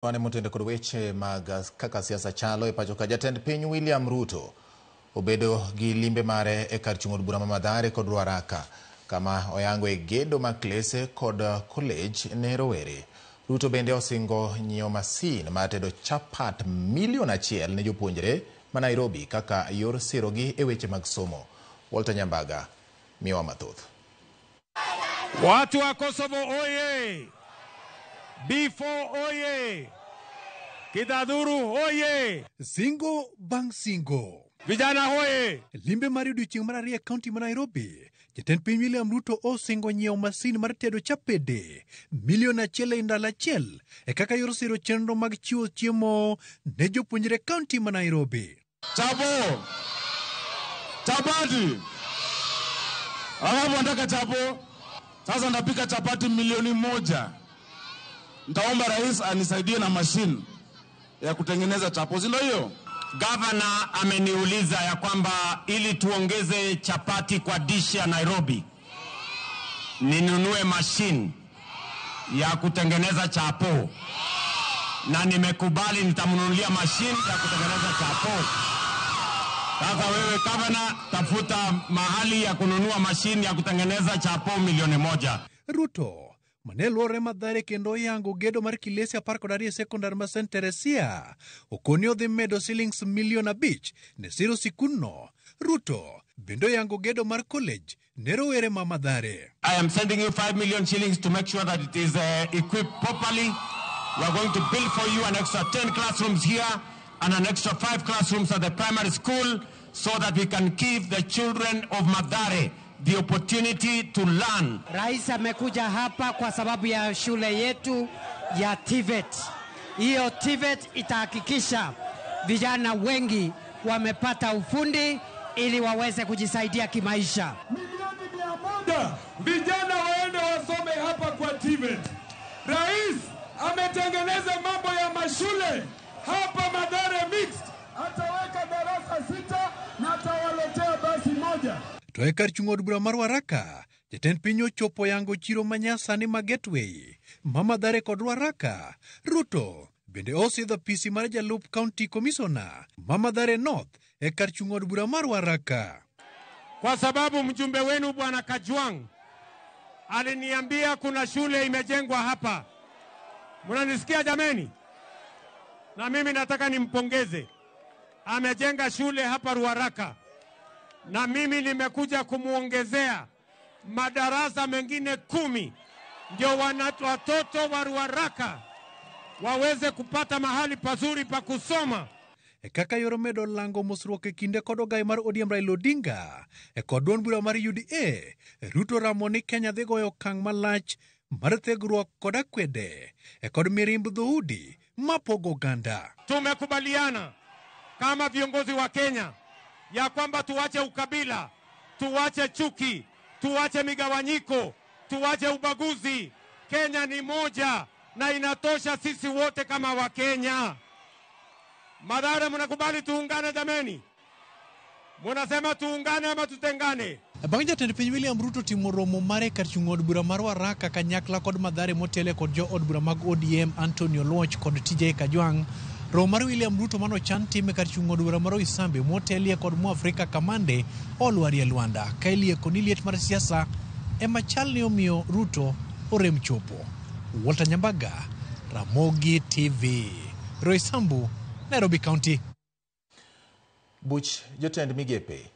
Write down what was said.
Wane motende kod weche mag kaka siasa chalo e pacho ka. Jatend piny William Ruto obedo gi limbe mare e kar chung' od bura ma Mathare kod Ruaraka, kama oyango e gedo mag klese kod college ne rowere. Ruto bende osingo nyiewo masin mar tedo chapat milion 1 ne jopuonjre ma Nairobi kaka yor sirogi e weche mag somo. Walter Nyambaga miyowa mathoth. Watu wa Kosovo oye! B4 oye! Kidadhuru oye! Singo bang' singo. Vijana oye! Limbe mar odiochieng' mar ariyo e kaunti ma Nairobi, jatend piny William Ruto osingo nyiewo masin mar tedo chapede milion 1 e ndalo achiel e kaka yor siro chenro mag chiwo chiemo ne jopuonjre kaunti ma Nairobi. Chapo! Chapati! Alafu nataka chapo. Sasa ndapika chapati milioni 1. Nitaomba rais anisaidie na mashine ya kutengeneza chapo, si ndio hiyo? Gavana ameniuliza ya kwamba ili tuongeze chapati kwa dishi ya Nairobi, ninunue mashine ya kutengeneza chapo, na nimekubali, nitamnunulia mashine ya kutengeneza chapo. Sasa wewe gavana, tafuta mahali ya kununua mashine ya kutengeneza chapo milioni 1. Ruto mane luore Mathare kendo oyango gedo mar kilese 12 sekondar ma St Teresia okoni odhi medo silings milion 5 ne siro sikundno. Ruto bende oyango gedo mar college ne rowere ma Mathare. I am sending you 5 million shillings to make sure that it is equipped properly. We are going to build for you an extra 10 classrooms here and an extra 5 classrooms at the primary school so that we can give the children of Mathare the opportunity to learn. Rais amekuja hapa kwa sababu ya shule yetu ya TVET. Hiyo TVET itahakikisha vijana wengi wamepata ufundi ili waweze kujisaidia kimaisha. Milioni 100 vijana waende wasome hapa kwa TVET. Rais ametengeneza mambo ya mashule hapa Mathare Mixed, ataweka darasa sita na atawaletea basi moja. To e kar chung' od bura mar Ruaraka, jatend piny ochopo yango chiro manyasani ma Gateway ma Mathare kod Ruaraka. Ruto bende osidho apisi mar jalup county commissioner ma Mathare North e kar chung' od bura mar Ruaraka. Kwa sababu mjumbe wenu Bwana Kajwang' aliniambia kuna shule imejengwa hapa. Mnanisikia jameni? Na mimi nataka nimpongeze, amejenga shule hapa Ruaraka, na mimi nimekuja kumuongezea madarasa mengine 10 ndio watoto wa Ruaraka waweze kupata mahali pazuri pa kusoma. E kaka yor medo lango mosruok e kinde kod ogai mar ODM Raila Odinga e kod duond bura mar UDA, Ruto ramo ni Kenya dhi goyo okang' malach mar thegruok kod akwede e kod mirimb dhoudi mapogo oganda. Tumekubaliana kama viongozi wa Kenya ya kwamba tuache ukabila, tuache chuki, tuache migawanyiko, tuache ubaguzi. Kenya ni moja na inatosha sisi wote kama Wakenya. Mathare, mnakubali tuungane jameni? Munasema tuungane ama tutengane? Bang' jatend piny William Ruto timo romo mare kar chung' od bura mar Ruaraka kanyakla kod Mathare motele kod jo od bura mag ODM Anthony Oluoch kod TJ Kajwang'. Romo mar William Ruto manochan time kar chung' od bura mar Roysambu motelie kod Mwafrika Kamande olwarie lwanda ka ilieko ni liet mar siasa ema chal ni omiyo Ruto orem chopo. Walter Nyambaga, Ramogi TV, Roysambu, Nairobi County. Buch jotend migepe